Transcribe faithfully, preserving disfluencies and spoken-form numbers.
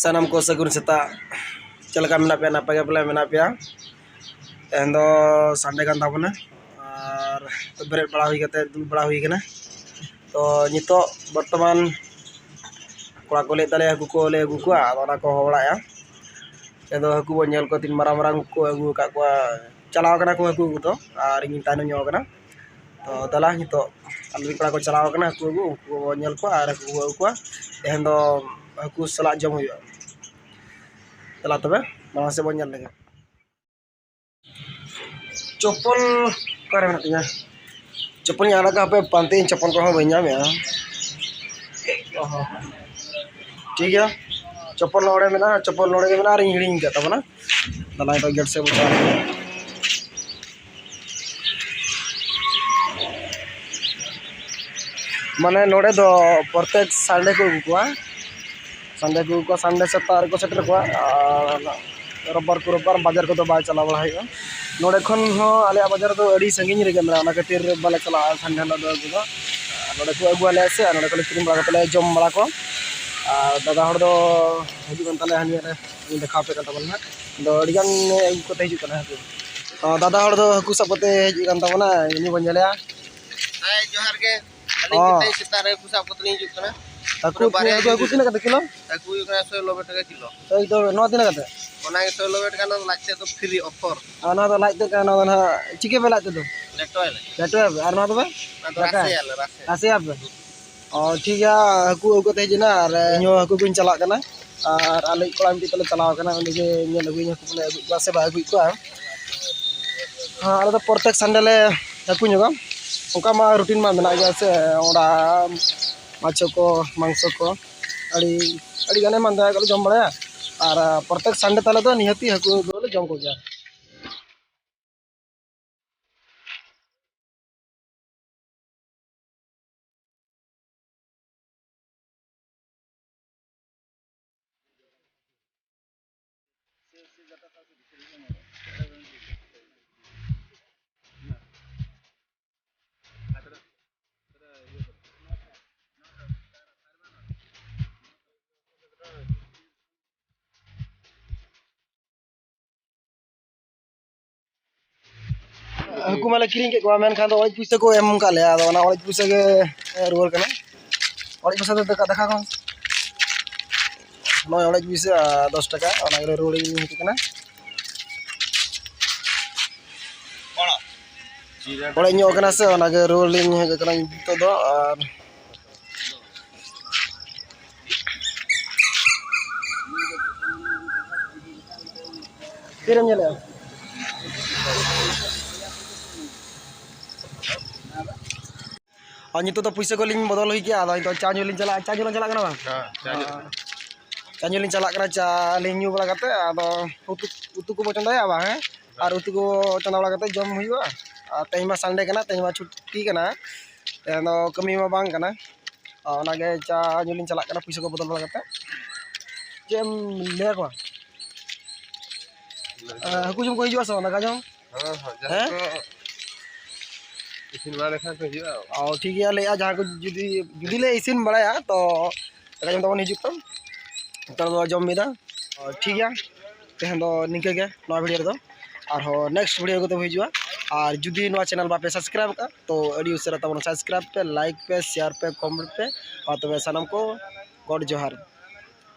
ᱥᱟᱱᱟᱢ ᱠᱚ ᱥᱟᱹᱜᱩᱱ ᱥᱮᱛᱟᱜ᱾ ᱪᱮᱫ ᱞᱮᱠᱟ ᱢᱮᱱᱟᱜ ᱯᱮᱭᱟ? ᱱᱟᱯᱟᱭ ᱜᱮ ᱯᱟᱞᱮ ᱢᱮᱱᱟᱜ ᱯᱮᱭᱟ᱾ ᱛᱮᱦᱮᱧ ᱫᱚ ᱥᱟᱱᱰᱮ ᱠᱟᱱ ᱛᱟᱵᱚᱱᱟ, ᱟᱨ ᱵᱮᱨᱮᱫ ᱵᱟᱲᱟ ᱦᱩᱭ ᱠᱟᱛᱮ ᱫᱩᱲᱩᱵ ᱵᱟᱲᱟ ᱦᱩᱭ ᱠᱟᱱᱟ᱾ ᱛᱚ ᱱᱤᱛᱚᱜ ᱵᱚᱨᱛᱚᱢᱟᱱ ᱠᱚᱲᱟ ᱠᱚ ᱞᱟᱹᱭᱮᱫ ᱛᱟᱞᱮᱭᱟ ᱦᱟᱹᱠᱩ ᱠᱚ ᱞᱮ ᱟᱹᱜᱩ ᱠᱚᱣᱟ, ᱟᱫᱚ ᱚᱱᱟ ᱠᱚ ᱦᱚᱦᱚ ᱵᱟᱲᱟᱭᱟ᱾ ᱟᱫᱚ ᱦᱟᱹᱠᱩ ᱵᱚᱱ ᱧᱮᱞ ᱠᱚᱣᱟ, ᱛᱤᱱ ᱢᱟᱨᱟᱝ ᱢᱟᱨᱟᱝ ᱠᱚ ᱟᱹᱜᱩ ᱟᱠᱟᱫ ᱠᱚᱣᱟ᱾ ᱪᱟᱞᱟᱣ ᱠᱟᱱᱟ ᱠᱚ ᱦᱟᱹᱠᱩ ᱟᱹᱜᱩ ᱫᱚ, ᱟᱨ ᱤᱧ ᱛᱟᱭᱱᱚᱢ ᱧᱚᱜ ᱠᱟᱱᱟ᱾ ᱛᱚ ᱫᱮᱞᱟ ᱱᱤᱛᱚᱜ ᱟᱞᱮ ᱨᱮᱱ ᱠᱚᱲᱟ ᱠᱚ ᱪᱟᱞᱟᱣ ᱠᱟᱱᱟ ᱦᱟᱹᱠᱩ ᱟᱹᱜᱩ, ᱩᱱᱠᱩ ᱠᱚ ᱧᱮᱞ ᱠᱚᱣᱟ ᱟᱨ ᱦᱟᱹᱠᱩ ᱠᱚ ᱟᱹᱜᱩ ᱠᱚᱣᱟ᱾ ᱛᱮᱦᱮᱧ ᱫᱚ ᱦᱟᱹᱠᱩ ᱥᱟᱞᱟᱜ ᱡᱚᱢ ᱦᱩᱭᱩᱜᱼᱟ᱾ ᱫᱮᱞᱟ ᱛᱚᱵᱮ ᱢᱟᱲᱟᱝ ᱥᱮᱫ ᱵᱚᱱ ᱧᱮᱞ ᱞᱮᱜᱮ᱾ ᱪᱚᱯᱚᱞ ᱚᱠᱟᱨᱮ ᱢᱮᱱᱟᱜ ᱛᱤᱧᱟ? ᱪᱚᱯᱚᱞ ᱤᱧ ᱟᱲᱟᱜᱟ, ᱦᱟᱯᱮ ᱯᱟᱱᱛᱮ ᱤᱧ, ᱪᱚᱯᱚᱞ ᱠᱚᱦᱚᱸ ᱵᱟᱹᱧ ᱧᱟᱢᱮᱜᱼᱟ᱾ ᱚ ᱦᱚᱸ᱾ ᱴᱷᱤᱠ ᱜᱮᱭᱟ, ᱪᱚᱯᱚᱞ ᱱᱚᱰᱮ ᱢᱮᱱᱟᱜᱼᱟ, ᱪᱚᱯᱚᱞ ᱱᱚᱰᱮ ᱜᱮ ᱢᱮᱱᱟᱜᱼᱟ, ᱟᱨ ᱤᱧ ᱦᱤᱲᱤᱧ ᱟᱠᱟᱫ ᱛᱟᱵᱚᱱᱟ᱾ ᱫᱮᱞᱟ ᱱᱤᱛᱚᱜ ᱜᱮᱴ ᱥᱮᱫ ᱵᱚᱱ ᱪᱟᱞᱟᱜᱼᱟ᱾ ᱢᱟᱱᱮ ᱱᱚᱰᱮ ᱫᱚ ᱯᱨᱚᱛᱮᱠ ᱥᱟᱱᱰᱮ ᱠᱚ ᱟᱹᱜᱩ ᱠᱚᱣᱟ, ᱥᱟᱱᱰᱮ ᱠᱚ ᱟᱹᱜᱩ ᱠᱚᱣᱟ, ᱥᱟᱱᱰᱮ ᱥᱮᱛᱟᱜ ᱨᱮᱠᱚ ᱥᱮᱴᱮᱨ ᱠᱚᱣᱟ᱾ ᱟᱨ ᱨᱳᱵᱵᱟᱨ ᱠᱚ ᱨᱳᱵᱵᱟᱨ ᱵᱟᱡᱟᱨ ᱠᱚᱫᱚ ᱵᱟᱭ ᱪᱟᱞᱟᱣ ᱵᱟᱲᱟ ᱦᱩᱭᱩᱜᱼᱟ᱾ ᱱᱚᱰᱮ ᱠᱷᱚᱱ ᱦᱚᱸ ᱟᱞᱮᱭᱟᱜ ᱵᱟᱡᱟᱨ ᱫᱚ ᱟᱹᱰᱤ ᱥᱟᱺᱜᱤᱧ ᱨᱮᱜᱮ ᱢᱮᱱᱟᱜᱼᱟ, ᱚᱱᱟ ᱠᱷᱟᱹᱛᱤᱨ ᱵᱟᱞᱮ ᱪᱟᱞᱟᱜᱼᱟ ᱥᱟᱱᱰᱮ ᱦᱤᱞᱳᱜ ᱫᱚ ᱟᱹᱜᱩ ᱫᱚ᱾ ᱟᱨ ᱱᱚᱰᱮ ᱠᱚ ᱟᱹᱜᱩᱣᱟᱞᱮᱭᱟ ᱥᱮ, ᱟᱨ ᱱᱚᱰᱮ ᱠᱷᱚᱱ ᱞᱮ ᱠᱤᱨᱤᱧ ᱵᱟᱲᱟ ᱠᱟᱛᱮ ᱞᱮ ᱡᱚᱢ ᱵᱟᱲᱟ ᱠᱚᱣᱟ᱾ ᱟᱨ ᱫᱟᱫᱟ ᱦᱚᱲ ᱫᱚ ᱦᱤᱡᱩᱜ ᱠᱟᱱ ᱛᱟᱞᱮᱭᱟ, ᱦᱟᱹᱱᱤ ᱨᱮ ᱫᱮᱠᱷᱟᱣ ᱟᱯᱮ ᱠᱟᱱ ᱛᱟᱵᱚᱱᱟ ᱦᱟᱸᱜ᱾ ᱟᱫᱚ ᱟᱹᱰᱤ ᱜᱟᱱ ᱟᱹᱜᱩ ᱠᱟᱛᱮ ᱦᱤᱡᱩᱜ ᱠᱟᱱᱟ ᱦᱟᱹᱠᱩ᱾ ᱚ, ᱫᱟᱫᱟ ᱦᱚᱲ ᱫᱚ ᱦᱟᱹᱠᱩ ᱥᱟᱵ ᱠᱟᱛᱮ ᱦᱤᱡᱩᱜ ᱠᱟᱱ ᱛᱟᱵᱚᱱᱟ, ᱩᱱᱤ ᱵᱚᱱ ᱧᱮᱞᱮᱭᱟ᱾ ᱦᱮᱸ, ᱡᱚᱦᱟᱨ ᱜᱮ᱾ ᱟᱹᱞᱤᱧ ᱚ᱾ ᱛᱮᱦᱮᱧ ᱥᱮᱛᱟᱜ ᱨᱮ ᱦᱟᱹᱠᱩ ᱥᱟᱵ ᱠᱟᱛᱮ ᱞᱤᱧ ᱦᱤᱡᱩᱜ ᱠᱟᱱᱟ᱾ ᱦᱟᱹᱠᱩ, ᱯᱩᱨᱟᱹ ᱵᱟᱨᱭᱟ ᱦᱟᱹᱠᱩ, ᱦᱟᱹᱠᱩ ᱦᱤᱡᱩᱜ ᱛᱤᱱᱟᱹᱜ ᱠᱟᱛᱮ ᱠᱤᱞᱳ? ᱦᱟᱹᱠᱩ ᱦᱩᱭᱩᱜ ᱠᱟᱱᱟ ᱥᱚᱭ ᱱᱚᱵᱵᱳᱭ ᱴᱟᱠᱟ ᱠᱤᱞᱳ᱾ ᱥᱚᱭ ᱫᱚ ᱱᱚᱣᱟ ᱛᱤᱱᱟᱹᱜ ᱠᱟᱛᱮ? ᱚᱱᱟ ᱜᱮ ᱥᱚᱭ ᱱᱚᱵᱵᱳᱭ ᱴᱟᱠᱟ, ᱚᱱᱟ ᱫᱚ ᱞᱟᱡ ᱛᱮᱫ ᱫᱚ ᱯᱷᱨᱤ ᱚᱯᱷᱟᱨ᱾ ᱟᱨ ᱱᱚᱣᱟ ᱫᱚ ᱞᱟᱡ ᱛᱮᱫ ᱠᱟᱱᱟ, ᱱᱚᱣᱟ ᱫᱚ ᱱᱟᱦᱟᱜ ᱪᱤᱠᱟᱹ ᱯᱮ ᱞᱟᱡ ᱛᱮᱫ ᱫᱚ? ᱞᱮᱴᱚᱭᱟᱞᱮ᱾ ᱞᱮᱴᱚᱭᱟᱯᱮ᱾ ᱟᱨ ᱱᱚᱣᱟ ᱫᱚ ᱵᱮ? ᱟᱨ ᱱᱚᱣᱟ ᱫᱚ ᱫᱟᱠᱟ? ᱨᱟᱥᱮᱭᱟᱞᱮ, ᱨᱟᱥᱮ᱾ ᱨᱟᱥᱮᱭᱟᱯᱮ? ᱚ, ᱴᱷᱤᱠ ᱜᱮᱭᱟ, ᱦᱟᱹᱠᱩ ᱟᱹᱜᱩ ᱠᱟᱛᱮ ᱦᱮᱡ ᱮᱱᱟ, ᱟᱨ ᱤᱧ ᱦᱚᱸ ᱦᱟᱹᱠᱩ ᱜᱩᱧ ᱪᱟᱞᱟᱜ ᱠᱟᱱᱟ᱾ ᱟᱨ ᱟᱞᱮ ᱠᱚᱲᱟ ᱢᱤᱫᱴᱤᱡ ᱛᱟᱞᱮ ᱪᱟᱞᱟᱣ ᱠᱟᱱᱟ, ᱩᱱᱤ ᱜᱮ ᱧᱮᱞ ᱟᱹᱜᱩᱭᱟᱹᱧ ᱦᱟᱹᱠᱩ ᱵᱚᱞᱮ ᱟᱹᱜᱩᱭᱮᱫ ᱠᱚᱣᱟ ᱥᱮ ᱵᱟᱭ ᱟᱹᱜᱩᱭᱮᱫ ᱠᱚᱣᱟ᱾ ᱦᱮᱸ, ᱟᱞᱮ ᱫᱚ ᱯᱨᱚᱛᱮᱠ ᱥᱟᱱᱰᱮ ᱞᱮ ᱦᱟᱹᱠᱩ ᱧᱚᱜᱟ᱾ ᱚᱱᱠᱟ ᱢᱟ ᱨᱩᱴᱤᱱ ᱢᱟ ᱢᱮᱱᱟᱜ ᱜᱮᱭᱟ ᱥᱮ, ᱚᱲᱟᱜ ᱢᱟᱪᱷᱚ ᱠᱚ, ᱢᱟᱝᱥᱚ ᱠᱚ, ᱟᱹᱰᱤ, ᱟᱹᱰᱤ ᱜᱟᱱᱮ ᱢᱟᱱᱫᱟ ᱠᱚᱞᱮ ᱡᱚᱢ ᱵᱟᱲᱟᱭᱟ᱾ ᱟᱨ ᱯᱨᱚᱛᱮᱠ ᱥᱟᱱᱰᱮ ᱛᱟᱞᱮ ᱫᱚ ᱱᱤᱦᱟᱹᱛᱤ ᱦᱟᱹᱠᱩ ᱫᱚᱞᱮ ᱡᱚᱢ ᱠᱚᱜᱮᱭᱟ᱾ ᱦᱟᱹᱠᱩ ᱢᱟᱞᱮ ᱠᱤᱨᱤᱧ ᱠᱮᱫ ᱠᱚᱣᱟ, ᱢᱮᱱᱠᱷᱟᱱ ᱫᱚ ᱚᱲᱮᱡ ᱯᱩᱭᱥᱟᱹ ᱠᱚ ᱮᱢ ᱟᱠᱟᱫ ᱞᱮᱭᱟ᱾ ᱟᱫᱚ ᱚᱱᱟ ᱚᱲᱮᱡ ᱯᱩᱭᱥᱟᱹ ᱜᱮ, ᱮ, ᱨᱩᱣᱟᱹᱲ ᱠᱟᱱᱟ᱾ ᱚᱲᱮᱡ ᱯᱩᱭᱥᱟᱹ ᱫᱚ ᱫᱮᱠᱷᱟ, ᱫᱮᱠᱷᱟ ᱠᱚ᱾ ᱱᱚᱜᱼᱚᱭ ᱚᱲᱮᱡ ᱯᱩᱭᱥᱟᱹ, ᱟᱨ ᱫᱚᱥ ᱴᱟᱠᱟ, ᱚᱱᱟ ᱜᱮᱞᱮ ᱨᱩᱣᱟᱹᱲ ᱤᱧ ᱦᱮᱡ ᱟᱠᱟᱱᱟ᱾ ᱚᱲᱮᱡ ᱧᱚᱜ ᱠᱟᱱᱟ ᱥᱮ, ᱚᱱᱟᱜᱮ ᱨᱩᱣᱟᱹᱲ ᱞᱤᱧ ᱦᱮᱡ ᱟᱠᱟᱱᱟ ᱱᱤᱛᱚᱜ ᱫᱚ᱾ ᱟᱨ ᱛᱤᱨᱮᱢ ᱧᱮᱞᱮᱜᱼᱟ? ᱟᱨ ᱱᱤᱛᱚᱜ ᱫᱚ ᱯᱩᱭᱥᱟᱹ ᱠᱚᱞᱤᱧ ᱵᱚᱫᱚᱞ ᱦᱩᱭ ᱠᱮᱜᱼᱟ, ᱟᱫᱚ ᱱᱤᱛᱚᱜ ᱪᱟ ᱧᱩ ᱞᱤᱧ ᱪᱟᱞᱟᱜᱼᱟ᱾ ᱪᱟ ᱧᱩ ᱞᱤᱧ ᱪᱟᱞᱟᱜ ᱠᱟᱱᱟ ᱵᱟᱝ? ᱦᱮᱸ, ᱪᱟ ᱧᱩ᱾ ᱪᱟ ᱧᱩ ᱞᱤᱧ ᱪᱟᱞᱟᱜ ᱠᱟᱱᱟ, ᱪᱟ ᱞᱤᱧ ᱧᱩ ᱵᱟᱲᱟ ᱠᱟᱛᱮ ᱟᱫᱚ ᱩᱛᱩ, ᱩᱛᱩ ᱠᱚᱵᱚ ᱪᱚᱸᱫᱟᱭᱟ ᱵᱟᱝ, ᱦᱮᱸ? ᱟᱨ ᱩᱛᱩ ᱠᱚ ᱪᱚᱸᱫᱟ ᱵᱟᱲᱟ ᱠᱟᱛᱮ ᱡᱚᱢ ᱦᱩᱭᱩᱜᱼᱟ᱾ ᱟᱨ ᱛᱮᱦᱮᱧ ᱢᱟ Sunday ᱠᱟᱱᱟ, ᱛᱮᱦᱮᱧ ᱢᱟ ᱪᱷᱩᱴᱤ ᱠᱟᱱᱟ, ᱛᱮᱦᱮᱧ ᱫᱚ ᱠᱟᱹᱢᱤ ᱢᱟ ᱵᱟᱝ ᱠᱟᱱᱟ᱾ ᱟᱨ ᱚᱱᱟᱜᱮ ᱪᱟ ᱧᱩ ᱞᱤᱧ ᱪᱟᱞᱟᱜ ᱠᱟᱱᱟ, ᱯᱩᱭᱥᱟᱹ ᱠᱚ ᱵᱚᱫᱚᱞ ᱵᱟᱲᱟ ᱠᱟᱛᱮ᱾ ᱪᱮᱫ ᱮᱢ ᱞᱟᱹᱭ ᱟᱠᱚᱣᱟ? ᱦᱟᱹᱠᱩ ᱡᱚᱢ ᱠᱚ ᱦᱤᱡᱩᱜᱼᱟ ᱥᱮ ᱵᱟᱝ, ᱫᱟᱠᱟ ᱡᱚᱢ? ᱦᱮᱸ, ᱦᱮᱸ, ᱡᱟᱦᱟᱸᱭ ᱦᱮᱸ? ᱠᱚ ᱤᱥᱤᱱ ᱵᱟᱲᱟ ᱞᱮᱠᱷᱟᱱ ᱠᱚ ᱦᱤᱡᱩᱜᱼᱟ᱾ ᱚ, ᱴᱷᱤᱠ ᱜᱮᱭᱟ, ᱞᱟᱹᱭᱮᱜᱼᱟ, ᱡᱟᱦᱟᱸᱭ ᱠᱚ ᱡᱩᱫᱤ, ᱡᱩᱫᱤ ᱞᱮ ᱤᱥᱤᱱ ᱵᱟᱲᱟᱭᱟ, ᱛᱚ ᱫᱟᱠᱟ ᱡᱚᱢ ᱛᱟᱵᱚᱱ ᱦᱤᱡᱩᱜ ᱯᱮ᱾ ᱱᱮᱛᱟᱨ ᱫᱚ ᱡᱚᱢ ᱢᱤᱫᱟ᱾ ᱚ, ᱴᱷᱤᱠ ᱜᱮᱭᱟ, ᱛᱮᱦᱮᱧ ᱫᱚ ᱱᱤᱝᱠᱟᱹ ᱜᱮ ᱱᱚᱣᱟ video ᱨᱮᱫᱚ᱾ ᱟᱨᱦᱚᱸ next video ᱠᱚᱛᱮ ᱵᱚ ᱦᱤᱡᱩᱜᱼᱟ᱾ ᱟᱨ ᱡᱩᱫᱤ ᱱᱚᱣᱟ channel ᱵᱟᱯᱮ subscribe ᱟᱠᱟᱫ, ᱛᱚ ᱟᱹᱰᱤ ᱩᱥᱟᱹᱨᱟ ᱛᱟᱵᱚᱱ subscribe ᱯᱮ, like ᱯᱮ, share ᱯᱮ, comment ᱯᱮ᱾ ᱢᱟ ᱛᱚᱵᱮ ᱥᱟᱱᱟᱢ ᱠᱚ ᱜᱚᱰ ᱡᱚᱦᱟᱨ᱾